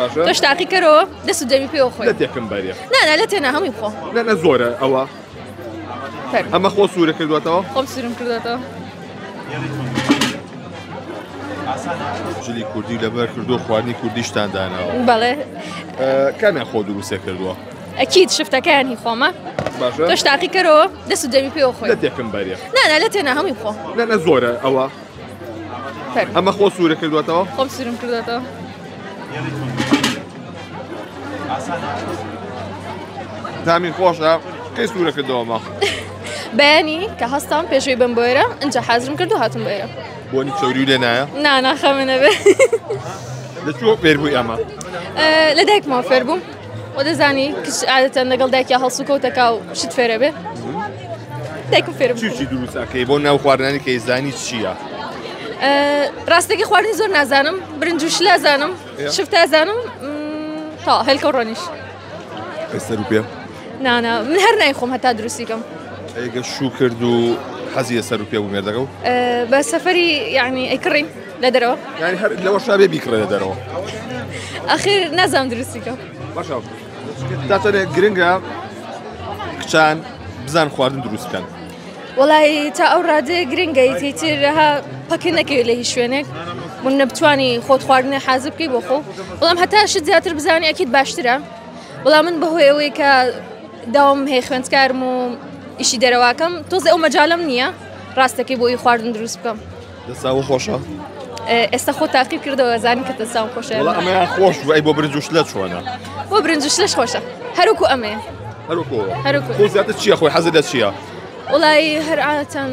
باشە. تۆش تاقیکەرەوە دەست و دەمی پێوە خۆی. لە تێکم بەرێ. نا نا لە تێنا هەمووی بخۆ. نا نا زۆرە ئەوە. فەرموو. ئەمە خۆ سوورە کردووەتەوە؟ خۆم سوورم کردووەتەوە. جلی کوردی لەبەر کردووە خواردنی کوردیشتان داناوە. بەڵێ. کامیان خۆ دروستێ کردووە؟ ئەکید شفتەکەیان هی خۆمە. باشە. تۆش تاقیکەرەوە دەست و دەمی پێوە خۆی. لە تێکم بەرێ. نا نا لە تێنا هەمووی بخۆ. نا نا زۆرە ئەوە. فەرموو. ئەمە خۆ سوورە کردووەتەوە؟ خۆم سوورم کردووەتەوە. تامی خۆشە کەی سوورە کردەوەمە؟ بەیانی کە هەستام پێشوی بم بۆ ئێرە ئینجا حازرم کرد و هاتم بۆ ئێرە. بۆنی چەوری لێ نایە؟ نا نا خەمە نەبێ. لە کوێ فێر بووی ئەمە؟ لە دایکمەوە فێر بووم. و دەزانی کچ عادەتەن لەگەڵ دایکیا هەڵسوکەوتەکا و شت فێرە بێ. دایکم فێرم چی چی دروست ئەکەی بۆ ناو خواردنانی کە ئەیزانی چییە؟ ڕاستەکەی خواردنی زۆر نازانم برنج و شلە زانم شفتە زانم تا هێلکە و ڕۆنیش. ئەی سەر و پێ؟ نا نا من هەر نایخۆم هەتا دروستی کەم. ئەی گە شوو کرد و حەزی لە سەر و پێ بوو مێردەکەو؟ بە سەفەری یعنی ئەیکڕین لە دەرەوە. یعنی هەر لەوە شا بێ بیکڕێ لە دەرەوە. ئەخیر نازانم دروستی کەم. باشە تا چەندێک گرنگە کچان بزان خواردن دروست بکەن؟ وەڵی تا ئەو ڕادەیە گرنگە ئیتر ها پەکە نەکەوێت لە هیچ شوێنێک من نەبتوانی خۆت خواردنێ حازر بکەی بۆ خۆ بەڵام هەتا شت زیاتر بزانی ئەکید باشترە بەڵام من بەهۆی ئەوەی کە داوام هەیە خوێندکارم و ئیشی دەرەواکەم تۆزێ ئەو مەجالم نییە ڕاستەکەی بۆ ئی خواردن دروست بکەم. دەساوە خۆشە؟ ئێستا خۆ تاقی کردەوە زانی کە دەساوم خۆشە. وەڵا ئەمەیان خۆش بوو ئەی بۆ برنج و شلە چۆنە؟ بۆ برنج و شلەش خۆشە هەروکو ئەمەیە. هەروکو هەروکو. خۆ زیاتر چییە خۆی حەزت لە چییە؟ وەڵای هەر عادەتەن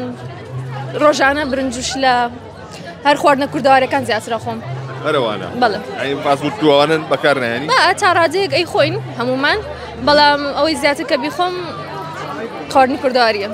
ڕۆژانە برنج و شلە هەر خواردنە کوردەوارەکان زیاترە خۆم. هەرەوانە. بەڵێ. ئەی فاست فود ئەوانە بەکار نایەنی؟ با تا ڕادەیەک ئەی خۆین هەمومان بەڵام ئەوەی زیاتر کە بیخۆم خواردنی کوردەواریە.